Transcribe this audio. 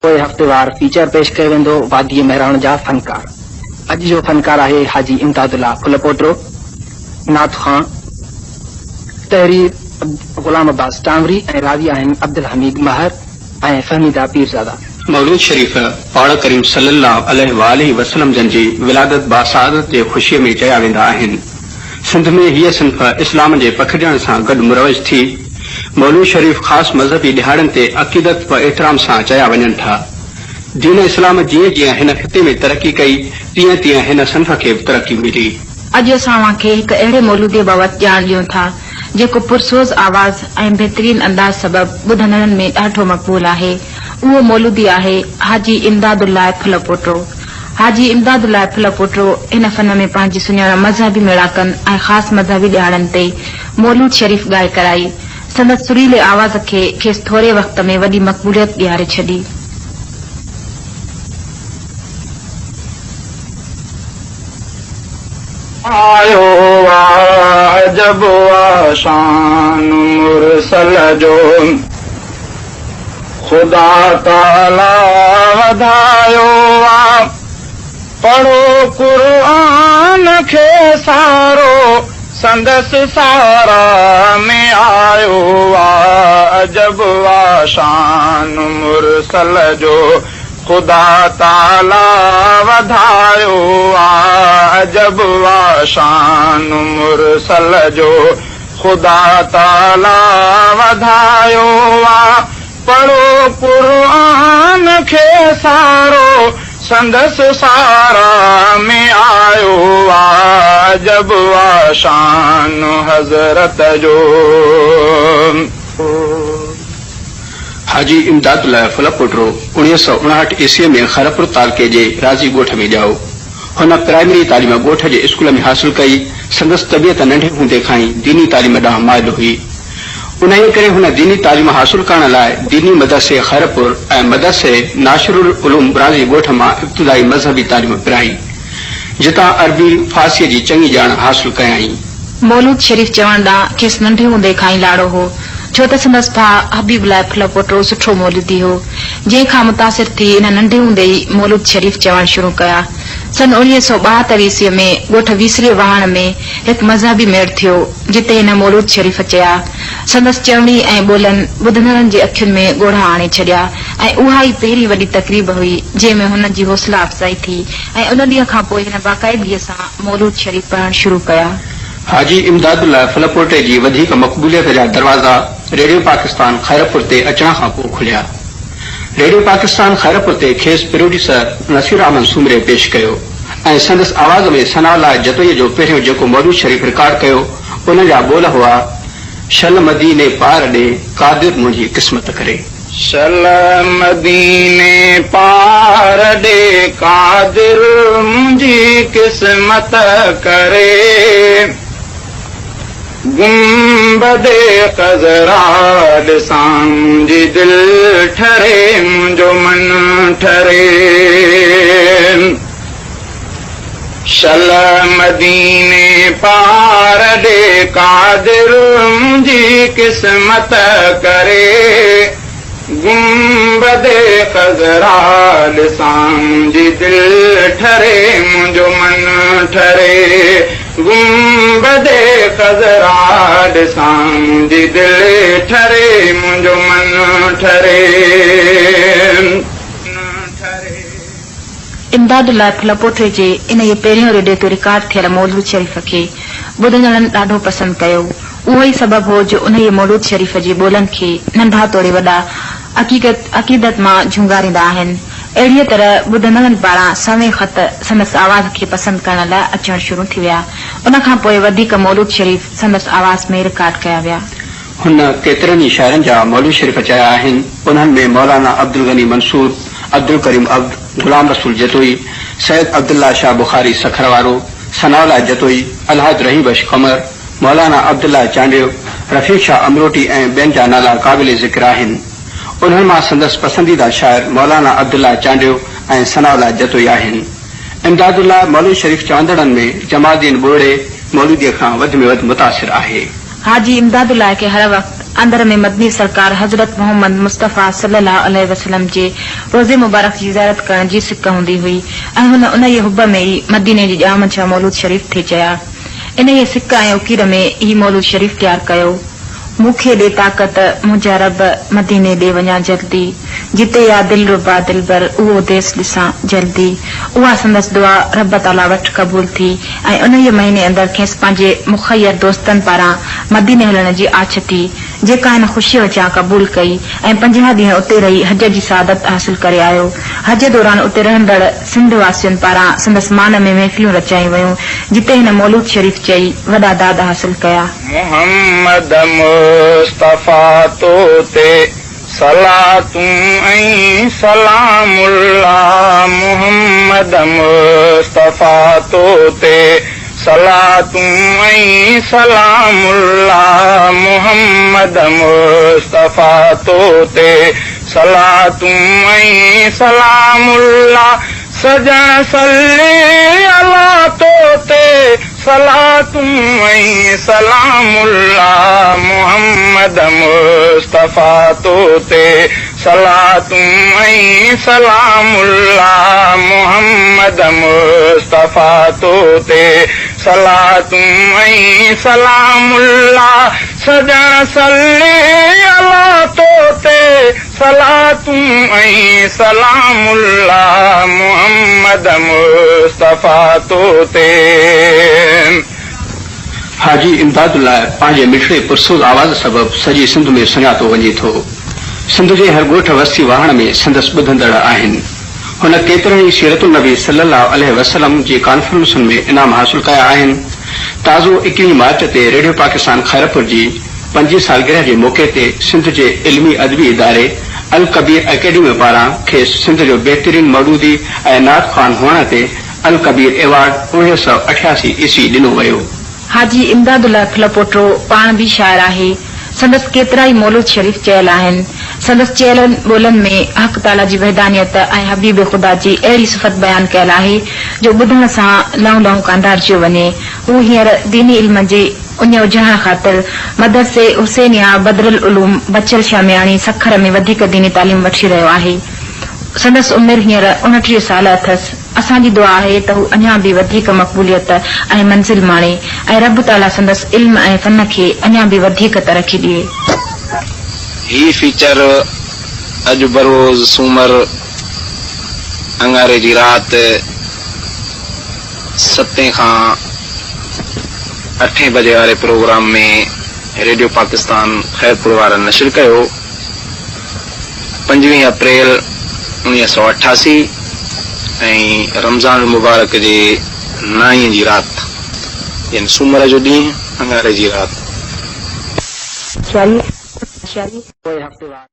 پوء هفتيوار فيچر پيش ڪيو ويندو واديء مهراڻ جا فنڪار. اڄ جو فنڪار آهي حاجي امداد الله ڦلپوٽو، نعت خوان، تحرير غلام عباس ٽانوري ۽ راوي آهن عبدالحميد مهر ۽ فهميده پيرزاده. مولود شريف پاڻ ڪريم صلي الله عليه واٰله وسلم جن جي ولادت باسعادت جي خوشيء ۾ چيا ويندا آهن. سنڌ ۾ هيء صنف اسلام جي پکڙجڻ سان گڏ مروج ٿي. مولود شريف خاص مذهبي ڏهاڙن تي عقيدت و احترام سان چيا وڃن ٿا. دين اسلام جيئن جيئن هن خطي ۾ ترقي ڪئي، تيئن تيئن هن صنف کي به ترقي ملي. اڄ اسان اوهان کي هڪ اهڙي مولوديء بابت ڄاڻ ڏيون ٿا، جيڪو پرسوز آواز ۽ بهترين انداز سبب ٻڌندڙن ۾ ڏاڍو مقبول آهي. اهو مولودي آهي حاجي امداد الله ڦلپوٽو. حاجي امداد الله ڦلپوٽو هن فن ۾ پنهنجي سڃاڻپ مذهبي ميڙاڪن ۽ خاص مذهبي ڏهاڙن تي مولود شريف ڳائي ڪرائي. سندس سريلي آواز کي کيس ٿوري وقت ۾ وڏي مقبوليت ڏياري ڇڏي. آيو آ عجب آ شان مرسل جو. خدا تعاليٰ وڌايو آ. پڙهو قرآن کي سارو سندس ساراهه ۾ آيو آ. عجب آ شان مرسل جو خدا تعاليٰ وڌايو آ. عجب آ شان مرسل جو خدا تعاليٰ وڌايو آ، پڙهو قرآن کي سارو، سندس ساراهه ۾ آيو آ، عجب آ شان حضرت جو. حاجي امداد الله ڦلپوٽرو 1959 عيسويء ۾ خيرپور تعلقي جي رازي ڳوٺ ۾ ڄائو. هن پرائمري تعليم ڳوٺ جي اسڪول ۾ حاصل ڪئي. سندس طبيعت ننڍي هوندي کان ئي ديني تعليم ڏانهن مائل هئي. انهيء ڪري هن ديني تعليم حاصل ڪرڻ لاء ديني مدرسي خيرپور ۽ مدرسي ناشرالعلوم رازي ڳوٺ مان ابتدائي مذهبي تعليم پرائي، جتان عربي، فارسيء جي چڱي ڄاڻ حاصل ڪيائين. مولود شريف چوڻ ڏانهن کيس ننڍي هوندي کان ئي لاڙو هو، ڇو ته سندس ڀاء حبيب الله ڦلپوٽو سٺو مولودي هو، جنهن کان متاثر ٿي هن ننڍي هوندي ئي مولود شريف چوڻ شروع ڪيا. سن 1972 عيسويء ۾ ڳوٺ ويسري واهڻ ۾ هڪ مذهبي ميڙ ٿيو، جتي هن مولود شريف چيا. سندس چوڻي ۽ ٻولن ٻڌندڙن جي اکين ۾ ڳوڙها آڻي ڇڏيا ۽ اها ئي پهرين وڏي تقريب هئي، جنهن ۾ هن جي حوصلا افزائي ٿي ۽ ان ڏينهن کان پوء هن باقاعدگيء سان مولود شريف پڙهڻ شروع ڪيا. حاجي امداد الله ڦلپوٽي جي وڌيڪ مقبوليت جا دروازا ريڊيو پاڪستان خيرپور تي اچڻ کان پوء کليا. ريڊيو پاڪستان خيرپور تي کيس پروڊيوسر نصير احمد سومري پيش ڪيو ۽ سندس آواز ۾ ثناء الله جتوئيء جو پهريون جيڪو مولود شريف رڪارڊ ڪيو ان جا ٻول هئا، شل مديني پار ڏي قادر منهنجي قسمت ڪري. شل مديني پار ڏي قادر منهنجي قسمت ڪري. گنبد خضرا ڏسان منهنجي دل ٺري منهنجو من ٺري. شل مديني پار ڏي قادر منهنجي قسمت ڪري گنبد خضرا ڏسان منهنجي دل ٺري منهنجو من ٺري گنبد خضرا ڏسان منهنجي دل ٺري منهنجو من ٺري. امداد الله ڦلپوٽي جي انهيء پهريون ريڊيو تي رڪارڊ ٿيل مولود شريف کي ٻڌندڙن ڏاڍو پسند ڪيو. اهو ئي سبب هو جو انهيء مولود شريف جي ٻولن کي ننڍا توڙي وڏا عقيدت مان جهونگاريندا آهن. اهڙيء طرح ٻڌندڙن پاران سوين خط سندس آواز کي پسند ڪرڻ لاء اچڻ شروع ٿي ويا. ان کان پوء وڌيڪ مولود شريف سندس آواز ۾ رڪارڊ ڪيا ويا. هن ڪيترن ئي شاعرن جا مولود شريف چيا آهن، انهن ۾ مولانا عبدالغني منصور، عبدالڪريم عبد، غلام رسول جتوئي، سيد عبدالله شاهه بخاري سکر وارو، ثناء الله جتوئي، الحاج رحيم بخش قمر، مولانا عبدالله چانڊيو، رفيق شاهه امروٽي ۽ ٻين جا نالا قابل ذڪر آهن. انهن مان سندس پسنديده شاعر مولانا عبدالله چانڊيو ۽ ثناء الله جتوئي آهن. امداد الله مولود شريف چوندڙن ۾ جمال الدين ٻرڙي مولوديء کان وڌ ۾ وڌ متاثر آهي. حاجي امداد الله کي هر وقت اندر ۾ مدني سرڪار حضرت محمد مصطفيٰ صلي الله عليه وسلم جي روضي مبارڪ جي زيارت ڪرڻ جي سڪ هوندي هئي ۽ هن انهيء حب ۾ ئي مديني جي ڄام جا مولود شريف ٿي چيا. انهيء سڪ ۽ اڪير ۾ هي مولود شريف تيار ڪيو. مون کي ڏي طاقت منهنجا رب مديني ڏي وڃان جلدي جتي آ دلربا دلبر اهو ديس ڏسان جلدي اها سندس دعا رب تعاليٰ وٽ قبول ٿي ۽ انهيء مهيني اندر کيس پنهنجي مخير دوستن پاران مديني هلڻ جي آڇ ٿي جيڪا هن خوشيء وچان قبول ڪئي ۽ 50 ڏينهن اتي رهي حج جي سعادت حاصل ڪري آيو. حج دوران اتي رهندڙ سنڌ واسين پاران سندس مان ۾ محفلون رچايون ويون، جتي هن مولود شريف چئي وڏا داد حاصل ڪيا. محمد مصطفيٰ تو تي صلاتون ۽ سلام الله محمد مصطفيٰ تو تي صلاتون ۽ سلام الله محمد مصطفيٰ تو تي صلاتون ۽ سلام الله سڄڻ صلي الله تو تي صلاتون ۽ سلام الله محمد مصطفيٰ تو تي صلاتون ۽ سلام الله محمد مصطفيٰ تو تي صلاتون ۽ سلام الله سڄڻ صلي الله تو تي صلاتون ۽ سلام الله محمد مصطفيٰ تو تي. حاجي امداد الله پنهنجي مٺڙي پرسوز آواز سبب سڄي سنڌ ۾ سڃاتو وڃي ٿو. سنڌ جي هر ڳوٺ وستي واهڻ ۾ سندس ٻڌندڙ آهن. هن ڪيترن ئي سيرت النبي صلي الله عليه وسلم جي ڪانفرنسن ۾ انعام حاصل ڪيا آهن. تازو ايڪويهين مارچ تي ريڊيو پاڪستان خيرپور جي پنجين سالگرهه جي موقعي تي سنڌ جي علمي ادبي اداري الڪبير اڪيڊمي پاران کيس سنڌ جو بهترين مولودي ۽ نعت خوان هئڻ تي الڪبير ايوارڊ 1988 عيسوي ڏنو ويو. حاجي امداد الله ڦلپوٽو پاڻ به شاعر آهي. سندس ڪيترائي مولود شريف چيل آهن. سندس چيل ٻولن ۾ حق تعاليٰ جي وحدانيت ۽ حبيب خدا جي اهڙي صفت بيان ڪيل آهي جو ٻڌڻ سان لئون لئون ڪانڊارجيو وڃي. هو هينئر ديني علم جي اڃ اجهائڻ خاطر مدرسي حسينيه بدرالعلوم بچل شاهه مياڻي سکر ۾ وڌيڪ ديني تعليم وٺي رهيو آهي. سندس عمر هينئر 29 سال اٿس. اسان جي دعا آهي ته هو اڃا به وڌيڪ مقبوليت ۽ منزل ماڻي ۽ رب تعاليٰ سندس علم ۽ فن کي اڃا به وڌيڪ ترقي ڏئي. هي فيچر اڄ بروز سومر اڱاري جي رات ستين کان اٺين بجي واري پروگرام ۾ ريڊيو پاڪستان خيرپور وارن نشر ڪيو. 25 اپريل 1988 ۽ رمضان المبارڪ جي نائين جي رات يعني سومر جو ڏينهن اڱاري جي رات. پوئين هفتيوار.